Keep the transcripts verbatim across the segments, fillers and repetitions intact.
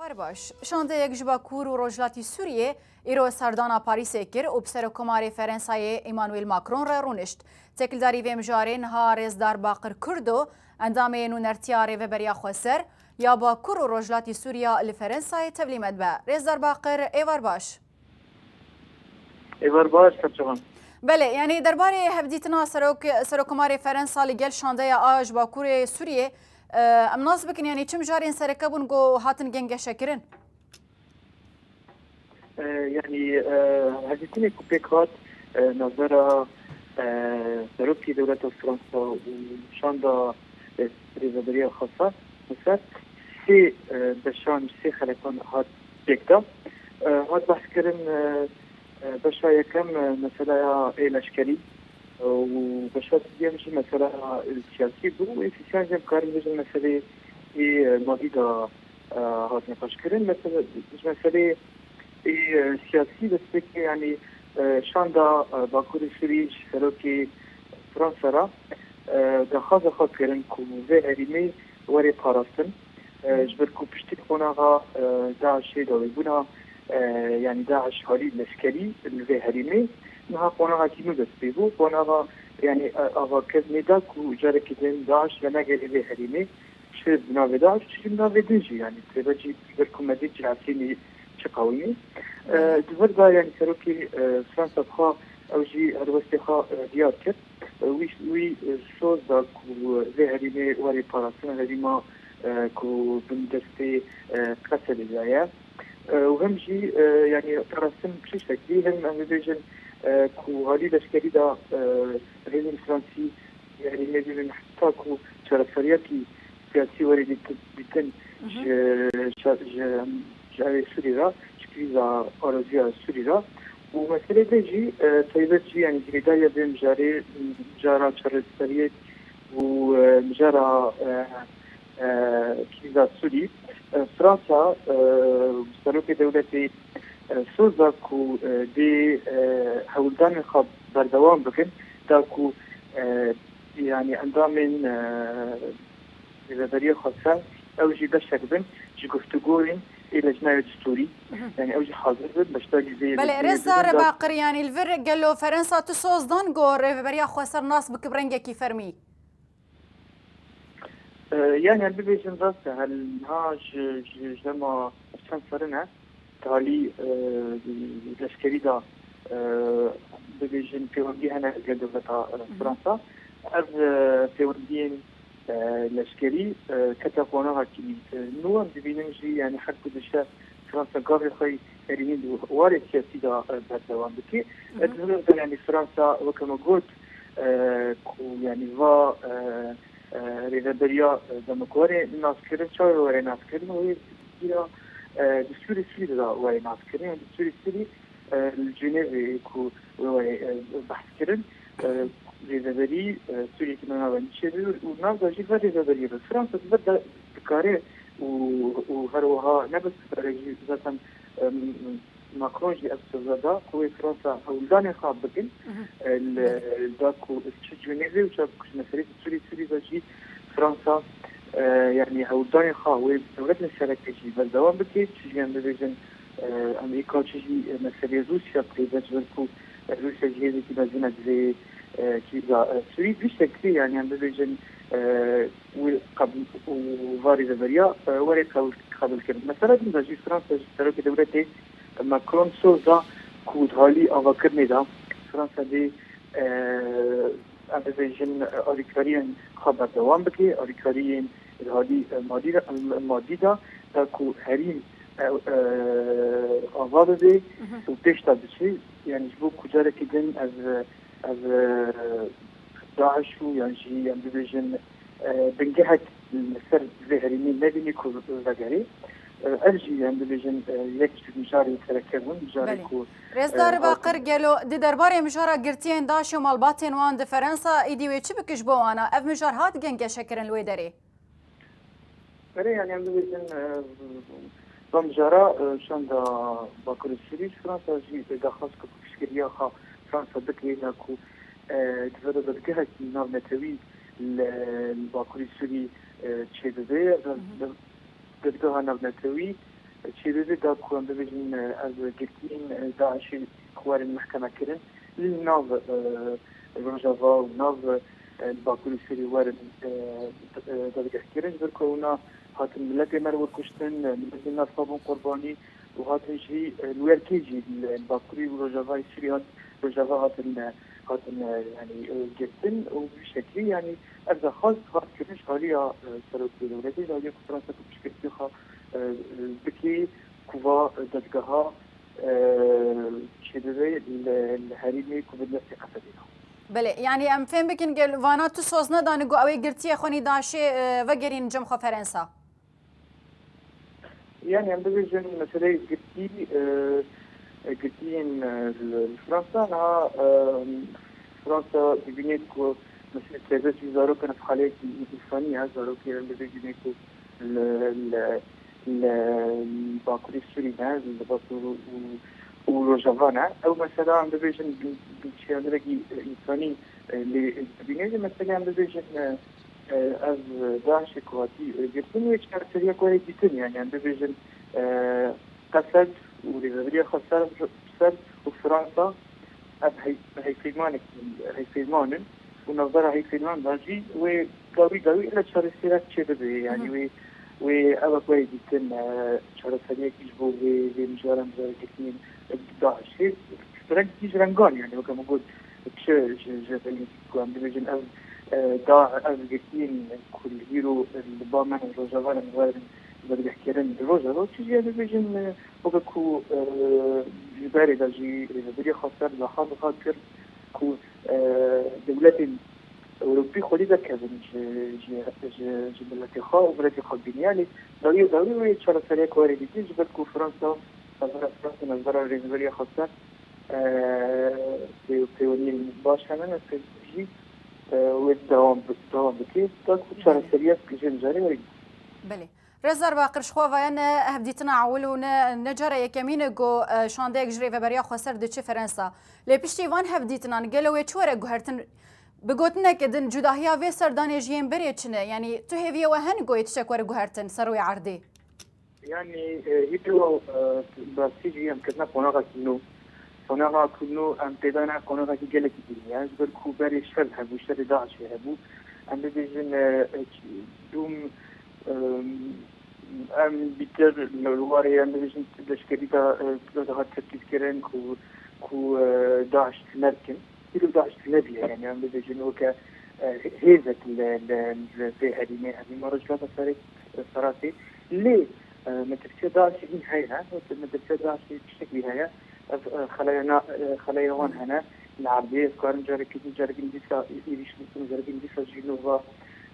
Her baş. Şandeyek ji Bakur û Rojhilatî Sûriyê îro serdana Parîsê kir û bi Serokkomarê Ferensayê Emmanuel Macron re rûnişt. Têkildarî vê mijarê niha Rêzdar Baqir Kurdo, endamê nûnertiya Rêveberiya Xweser ya Bakur û Rojhilatî Sûriya li Ferensayê tevlî me dibe. Rêzdar Baqir, êvar baş. Êvar baş, Serçevan. Belê, yanî derbarê hevdîtina serok, Serokkomarê Ferensa li gel şandeya a ji Bakurê Sûriyê, e, em nas bikin, yanî çi mijarên sereke bûn ku hatin gengeşekirin? E, yanî, e, hevdîtinê ku pêk hat, e, navbera, e, serokê dewleta Fransa û şanda, e, Rêveberiya Xweser, Xweser, sê, e, beşan, sê xelekan hat pêk da. E, hat behs kirin, e, e, beşa yekem, e, meselaya ê leşkerî, e, û beşa duyem jî meselaya, e, siyasî bû. Ê sêsiyan jî em karin bêjin meselê ê, e, madî da, e, hat nîqaşkirin. Mesele, ji meselê ê, e, siyasî destpêkê, yanî, e, şanda, e, Bakurê Sûrî ji serokê Fransa re, e, daxwaza xwe kirin ku vê herêmê were parastin. E, ji ber ku piştî qonaxa, e, DAIŞê, dawîbûna, e, yanî DAIŞ halî leşkerî li vê herêmê, niha qonaxekî nû dest pê bû. Qonaxa, yanî, e, avakirinê da ku carekî din DAIŞ venegerê vê herêmê, çi bi navê DAIŞ, çi bi navê din jî, yanî, sêbecî ji ber ku me dît cihasînî çi qewimî. E, di vir de, yanî, serokê, e, Fransa xwe, ew jî helwestê xwe, e, diyar kir. E, wî, wî, e, soz da ku vê herêmê were parastin, herêma, e, ku bin destê, e, Qesedê de ye. E, û hem jî, e, yanî, parastin çi şeklî, hem em bibêjin, e, ku halî leşkerî de, e, rêzên Fransî, yanî, nebînin heta ku çareseriyekî siyasî were dîtin, dîtin Hı hı. ji, şa-, ji, ji aliyê Sûrî re, ji krîza araziya Sûrî re. Û meselê din jî, e, taybet jî, yanî, girêdariya vê mijarê, mijara çareseriyê û, e, mijara, e, e, krîza Sûrî, e, Fransa, e, serokê dewletê, e, soz da ku, e, dê, e, hewldanên xwe berdewam bikin, da ku, e, yanî endamên, e, Rêveberiya Xweser, ew jî beşek bin ji guftûgoyên ê Lejnaya Distûrî, Mhm. yanî ew jî hazir bin, beşdarî vê Belê, vê Rêzdar bin da Baqir, yanî li vir gelo Ferensa tu soz dan ku Rêveberiya Xweser nas bike bi rengekî fermî? E, yanî, em bibêjin rast e, her niha ji, ji, ji dema çend serine, talî, e, leşkerî de, e, bibêjin pêwendî hene li gel dewleta, e, Mhm. Fransa. Ev, e, pêwendiyên, e, leşkerî, e, kete qonaxekî, e, nû. Em dibînin jî, yanî, her ku dişe Fransa gavê xwe herînî di warê siyasî de, e, berdewam bike. Mhm. Di vir de, yanî, Fransa, weke me got, e, ku, yanî, va, e, e, rêveberiya, e, dema ku were naskirin, çawa were naskirin, wê bîra, e, destûrê Sûrî de were naskirin. Yanî, destûrê Sûrî, e, li Cenevê ku wê were, e, behs kirin, e, rêveberî, e, Sûriyekî nava nîşe be û nav de jî ve rêveberiyê be. Fransa di vir de dikare û, û her wiha ne bes dikare jî zaten, e, Macron jî ev soza da ku wê Fransa hewldanên xwe bikin, Mhm. e, li, da ku çi Cenevê û çav ku ji meselê Sûrî, Sûrî de jî Fransa, e, yanî hewldanên xwe wê dewletên sereke jî berdewam bike, çi jî em bibêjin, e, Amerîka, çi jî, e, meselê Rûsya, taybet ji ber ku, e, Rûsya jî hêzekî mezin e di vê, e, krîza, e, Sûrî. Bi şeklî, yanî em bibêjin, e, wê qebûl û va rêveberiya, e, were qebûl, qebûl kirin. Mesela din de jî Fransa ji serokê dewletê Macron soz da ku di halî avakirinê de Fransa dê, e, em bibêjin, alîkariyên xwe berdewam bike, alîkariyên di halî, e, madî de, e, madî de, da ku herîm, e, e, ava bibe Mhm. û pêş de biçe. Yanî ji bo ku carekî din ev, ev, e, DAIŞ û yan jî em bibêjin, e, bingehek li ser vê herêmê nebînî ku vegerê. E, ev jî em bibêjin, e, yek ji mijarên sereke bûn, mijarê Belê. ku, Rêzdar e, Baqir, hatin. Gelo di derbarê mijara girtiyên DAIŞ û malbatên wan di Ferensa, êdî wê çi bike ji bo wana? Ev mijar hat gengeşekirin li wê derê? Belê, yanî em bibêjin, e, va mijara, e, şanda Bakurê Sûrî ji Fransa jî daxwaz kir ku piştgiriya xwe Fransa bike, ya ku, e, di vir de dadgehekî navnetewî li, li Bakurê Sûrî, e, çêbibe. Ev Mhm. dad-, dadgeha navnetewî, çêbibê da ku em bibêjin, e, ev girtiyên, e, DAIŞê werin mehkeme kirin, li nav, e, Rojava û nav, e, Bakurê Sûrî werin, e, e, dezgeh kirin, ji ber ku ewna hatin miletê me re wir kuştin, e, miletê me re bûn qurbanî û hatin jî, e, li werkê jî li Bakurê û Rojavayê Sûrî hat, Rojava hatin, e, hatin, e, yanî, e, girtin û bi vî şeklî, yanî, ev daxwaz hat kirin ji aliya, e, serokê dewletê, ji aliya konferansa ku piştgirtî xwe, e, e, bikê, ku va dezgeha, e, çêbibe li, li herêmê ku bin destê Esedê de. Belê, yanî em fêm bikin gel vana tu soz nedane ku ew ê girtiyê xwe nî DAIŞê, e, vegerîn cem xwe Ferensa. Yanî em bibêjin meseleyê girtî, e, e, girtiyên, e, li, li Fransa, niha, e, Fransa dibîne ku meselê serbestî zarokan ev xaleyekî însanî ye, zarokê em bibêjin ku li, li, li Bakurê Sûrî ne, li Bakur û, û Rojava ne. Ew mesela em bibêjin bi, bi çênivekî însanî, e, lê dibîne jî mesela em bibêjin, e, e, ev DAIŞê ku hatî, e, girtin wê çareseriya ku were dîtin, yanî em bibêjin, e, Esed û rêveberiya xwe ser, ser û Fransa ev hey-, heyfêmanek, heyfêman in û navbera heyfêman de jî wê dawî dawî ile çareserek çêbibe. Yanî wê, wê ev ku were dîtin, e, çareseriyekî ji bo vê, vê mijaran, mijarê girtiyên DAIŞê, rengekî ji rengan, yanî weke min got, çi ji, ji belê ku em dibêjin ev, e, da, ev girtiyên ku li hîro li ba me ne, Rojava ne, werin dezgehkirin li Rojava, çi jî em dibêjin, e, weke ku, e, ji berê de jî rêveberiya xweser daxwaz, daxwaz kir ku, e, dewletên Ewropî xwedî derkevin ji, ji, ji, ji miletê xwe û miletê xwe bîniya lê dawî dawî wê çareseriyek were dîtin, ji ber ku Fransa, navbera Fransa, navbera rêveberiya xweser, e, pê-, pêweniyên baş hene, pêk jî, e, wê dewam bi-, dewam bike, da ku çareseriyek ji mijarê were dîtin. Belê. Rêzdar Baqir, ji xwe vaya ne hevdîtina ewil û ne, ne cara yekemîn e ku, e, şandeyek ji Rêveberiya Xweser diçe Ferensa. Lê piştî van hevdîtinan gelo wê çi were guhertin? Bi gotineke din, cudahiya vê serdanê ji yên berê çi ne? Yanî tu hêviyê we hene ku yê tiştek were guhertin ser rûyê erdê? Yanî, e, hîro, e, bi rastî jî em ketine qonaxekî nû. Qonaxa ku nû em tê de ne qonaxekî gelekî din e. Ji ber ku berê şer hebû, şerê DAIŞê hebû. Em bibêjin, e, e, dûm, e, em bîtir li warê em bibêjin leşkerî de, e, dihat tespîtkirin ku, ku, e, DAIŞ tune dikin. Îro DAIŞ tune bûye, yanî em bibêjin weke, e, hêzek li, li, li vê herêmê, herêma Rojhilata Serê, Serasê. Lê, e, metirsiya DAIŞê hîn heye, metirsiya DAIŞê tiştekî heye. Ev, e, xeleya na-, e, xeleya wan hene. Li erdê ez karim carekî din, carekî din dîsa êrîş bikim, carekî din dîsa jî nû va,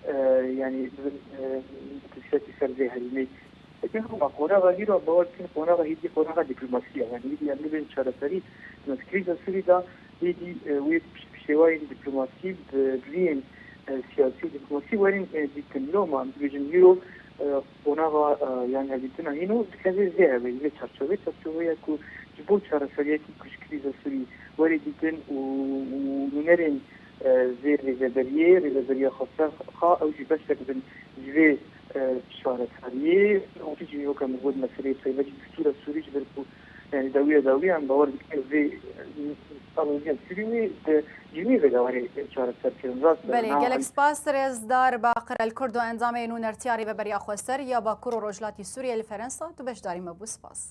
e, yanî, e, metirsiya ser vê herêmê. Lêkin hema qonaxa hîro bawer dikin, qonaxa hêdî qonaxa dîplomasî ye. Yanî hêdî em nibên çareserî, di krîza Sûrî de hêdî, e, wê şêwayên dîplomasî bi, bi vî yên, e, siyasî û dîplomasî werin, e, dîtin. Loma em dibêjin hîro, e, qonaxa, e, yanî hevdîtina hîno dikeve vê hevê, vê çarçovê, çarçoveya ku ji bo çareseriyekî ku ji krîza Sûrî were dîtin û, û nûnerên, e, vê rêveberiyê, rêveberiya xweser xwe ew jî beşek bin ji vê, e, çareseriyê. Û jî weke min got meseleyê taybetî destûra Sûrî ji ber ku, yanî dawiya dawî em bawer dikin vê, e, aloziyên Sûrî wê di Cinîvê de were çareserkirin. Rast e, Belê, niha gelek em spas Rêzdar Baqir El Kurdo, endamê nûnertiya Rêveberiya Xweser ya Bakur û Rojhilatî Sûriyê li Ferensa, tu beşdarî me bû. Spas.